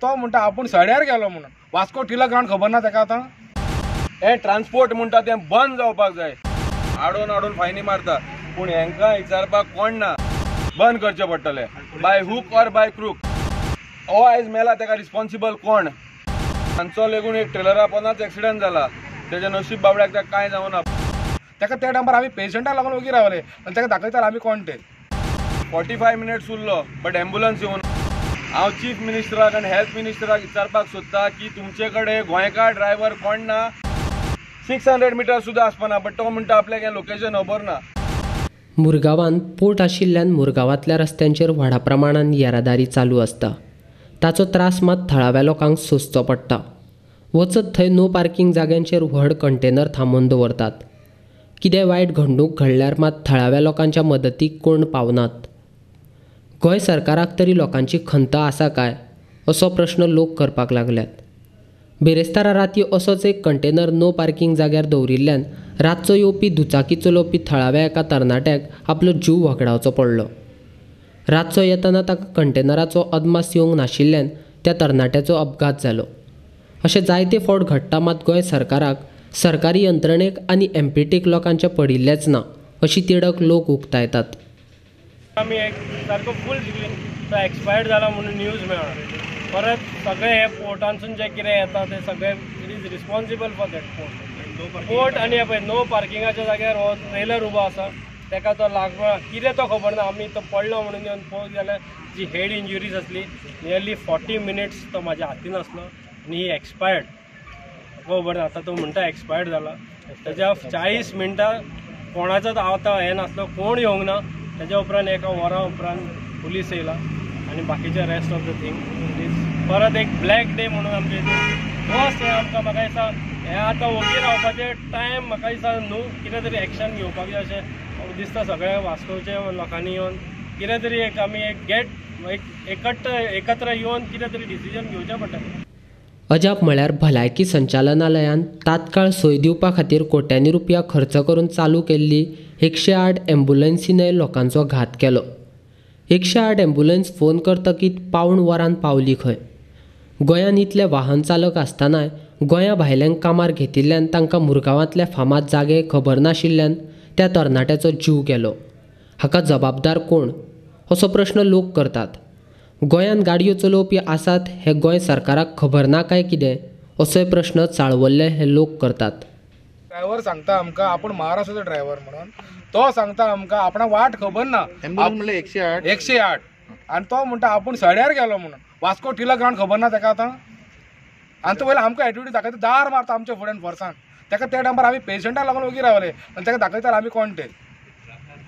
तो म्हणटा आपूण सड्यार गेलो म्हणून. वास्को टिळक ग्रावंड खबर ना ताका आतां. हे ट्रान्सपोर्ट म्हणटा तें बंद जावपाक जाय. आडोवन आडोवन फायनी मारता, पूण हेंकां विचारपाक कोण ना. बंद करचें पडटलें by hook or by crook. हो आयज मेला ताका रिस्पॉन्सिबल कोण? तांचो लेगून एक ट्रेलरा पोंदाच एक्सिडंट जाला, तेजें नशीब बाबड्याक ताका कांय जावना. ताका त्या टायमार आमी पेशंटाक लागून ओगी रावले आनी ताका दाखयताले आमी कोण ते. 45 मिनट्स उरलो बट एम्बुलन्स येवन. हांव चीफ मिनिस्टराक आनी हेल्थ मिनिस्टराक विचारपाक सोदता की तुमचे कडेन गोंयकार ड्रायव्हर कोण ना? 600 मिटर सुद्दां आसपाना, बट तो म्हणटा आपल्याक हें लोकेशन खबर ना. मुरगांवांत पोर्ट आशिल्ल्यान मुरगांवांतल्या रस्त्यांचेर व्हडा प्रमाणान येरादारी चालू आसता. ताचो त्रास मात थळाव्या लोकांक सोंसचो पडटा. वचत थंय नो पार्किंग जाग्यांचेर व्हड कंटेनर थांबोवन दवरतात. कितें वायट घडणूक घडल्यार मात थळाव्या लोकांच्या मदतीक कोण पावनात. गोंय सरकाराक तरी लोकांची खंत आसा काय असो प्रश्न लोक करपाक लागल्यात. बिरेस्तारा राती असोच एक कंटेनर नो पार्किंग जाग्यार दवरिल्ल्यान रातचो येवपी दुचाकी चलोवपी थळाव्या एका तरणाट्याक आपलो जीव वगडावचो पडलो. रातचो येतना ताका कंटेनराचो अदमास येवंक नाशिल्ल्यान त्या तरणाट्याचो अपघात जालो. अशें जायते फावट घडटा, मात गोंय सरकाराक, सरकारी यंत्रणेक आनी एमपीटीक लोकांचें पडिल्लेंच ना अशी तिडक लोक उक्तायतात. आमी एक सारको फूल तो एक्सपायर्ड जाला म्हणून न्यूज मेळ्ळा. परत सगळे हे पोर्टांसून जे कितें येता ते सगळे it is responsible for that port. Port आनी हे पळय नो पार्किंगाच्या जाग्यार हो ट्रेलर उबो आसा, ताका तो लागलो कितें तो खबर ना. आमी तो पडलो म्हणून येवन पळोवंक जाल्यार जी हेड इंजुरीज आसली नियरली 40 मिनिट्स तो म्हाज्या हातीन आसलो आनी ही एक्सपायर्ड. खबर ना आतां तो म्हणटा एक्सपायर्ड जाला. तेज्या 40 मिनटां कोणाचोच आतां हें नासलो, कोण येवंक ना. तेज्या उपरांत एका वरा उपरांत पुलीस येयला आनी बाकीचे rest of the thing it is परत एक ब्लॅक डे म्हणून आमचे फर्स्ट हें आमकां म्हाका दिसता हें आतां ओगी रावपाचें टायम म्हाका दिसता न्हू, कितें तरी एक्शन घेवपाक जाय अशें दिसता. सगळ्या वास्कोच्या लोकांनी येवन कितें तरी एक आमी एक गेट एक एकत्र येवन कितें तरी डिसिजन घेवचें पडटा. अजाप म्हळ्यार भलायकी संचालनालयान तात्काळ सोय दिवपा खातीर कोट्यांनी रुपया खर्च करून चालू केल्ली 108 एम्बुलन्सीनय लोकांचो घात केलो. 108 एम्बुलन्स फोन करतकीत पावण वरान पावली खंय. गोंयांत इतले वाहन चालक आसतनाय गोंया भायल्यांक कामार घेतिल्ल्यान तांकां मुरगांवांतले फामाद जागे खबर नाशिल्ल्यान त्या तरणाट्याचो जीव गेलो. हाका जबाबदार कोण असो प्रश्न लोक करतात. गोंयांत गाडयो चलोवपी आसात हें गोंय सरकाराक खबर ना काय कितें असोय प्रश्न चाळवल्ले हे लोक करतात. ड्रायव्हर सांगता आमकां आपूण महाराष्ट्राचो ड्रायव्हर म्हणून, तो सांगता आमकां आपणाक वाट खबर ना. 108 आनी तो म्हणटा आपूण सड्यार गेलो म्हणून. वास्को टिळक ग्रावंड खबर ना ताका आतां. आनी तो पयलीं आमकां एटिट्यूड दाखयता, दार मारता आमच्या फुड्यान फोर्सान. ताका त्या टायमार आमी पेशंटाक लागून ओगी रावले आनी ताका दाखयताले आमी कोण ते.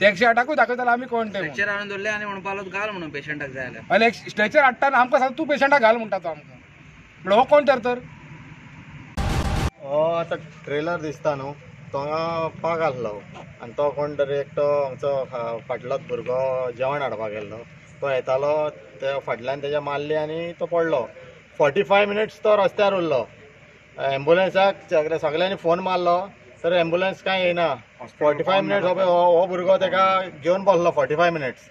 108कूय दाखयताले आमी कोण ते. स्ट्रेचर हाडून दवरले आनी म्हणपाक लागलो घाल म्हणून पेशंटाक जाय जाल्यार. आनी एक स्ट्रेचर हाडटा आनी आमकां सांगता तूं पेशंटाक घाल म्हणटा तो आमकां. म्हणल्यार हो कोण तर हो आतां ट्रेलर दिसता न्हू, तो हांगा पाक आसलो आनी तो कोण तरी एकटो आमचो फाटलोच भुरगो जेवण हाडपाक गेल्लो, तो येतालो ते फाटल्यान तेज्या मारली आनी तो पडलो. 45 मिनट्स तो रस्त्यार उरलो. एम्बुलन्साक सगळ्यांनी फोन मारलो तर एम्बुलन्स कांय येयना. 45 मिनट्स हो भुरगो तेका घेवन बसलो. 45 मिनट्स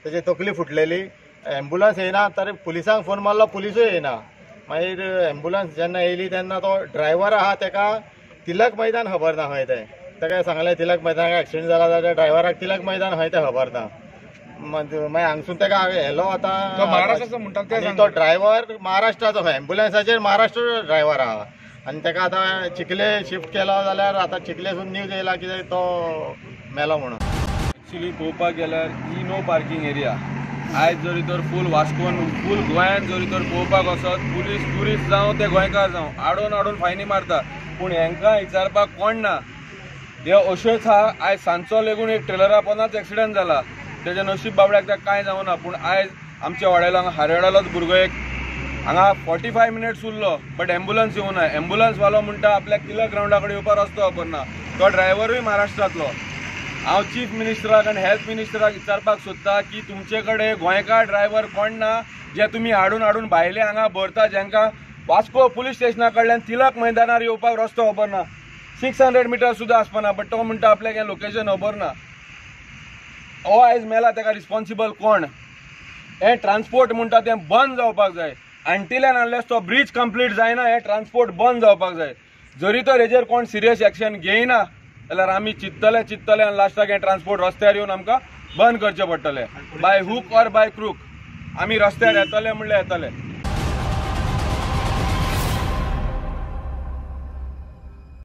तेजी तकली फुटलेली. एम्बुलन्स येयना तर पुलिसांक फोन मारलो, पुलिसूय येयना. मागीर एम्बुलन्स जेन्ना येयली तेन्ना तो ड्रायव्हर आहा तेका तिलक मैदान खबर ना खंय तें. ताका सांगलें तिलक मैदानाक एक्सिडंट जाला जाल्यार ड्रायव्हराक तिलक मैदान खंय तें खबर ना. मागीर हांगसून ताका व्हेलो. आतां महाराष्ट्राचो म्हणटा तो ड्रायव्हर महाराष्ट्राचो खंय, एम्बुलन्साचेर महाराष्ट्र ड्रायव्हर आहा. आनी ताका आतां चिखले शिफ्ट केलो जाल्यार आतां चिखलेसून न्यूज येयला कितें तो मेलो म्हणून. एक्चुली पळोवपाक गेल्यार ही नो पार्किंग एरिया. आयज जरी तर फूल वास्कोन फूल गोंयांत जरी तर पळोवपाक वचत पुलीस ट्युरिस्ट जावं ते गोंयकार जावं आडोवन आडोवन फायनी मारता, पूण हेंकां विचारपाक कोण ना. हे अश्योच आहा. आयज सांजचो लेगून एक ट्रेलरा पोंदाच एक्सिडंट जाला, तेजें नशीब बाबड्याक ताका कांय जावना. पूण आयज आमच्या वाड्यालो हांगा हारवेडालोच भुरगो एक हांगा 45 मिनट्स उरलो बट एम्बुलन्स येवना. एम्बुलन्स वालो म्हणटा आपल्याक तिलक ग्रावंडा कडेन येवपाक रस्तो खबर ना. तो ड्रायव्हरूय महाराष्ट्रांतलो. हांव चीफ मिनिस्टराक आनी हेल्थ मिनिस्टराक विचारपाक सोदता की तुमचे कडेन गोंयकार ड्रायव्हर कोण ना जे तुमी हाडून हाडून भायले हांगा भरता, जेंकां वास्को पुलीस स्टेशना कडल्यान तिलक मैदानार येवपाक रस्तो खबर ना. 600 मिटर सुद्दां आसपाना, बट तो म्हणटा आपल्याक हें लोकेशन खबर ना. हो आयज मेला ताका रिस्पॉन्सिबल कोण? हें ट्रान्सपोर्ट म्हणटा तें बंद जावपाक जाय. अनटील एंड अनलेस तो ब्रीज कंप्लीट जायना हे ट्रान्सपोर्ट बंद जावपाक जाय. जरी तर हेजेर कोण सिरियस एक्शन घेयना जाल्यार आमी चिंततले चिंततले आनी लास्टाक हे ट्रान्सपोर्ट रस्त्यार येवन आमकां बंद करचें पडटलें. By hook or by crook आमी रस्त्यार येतले म्हणल्यार येतले.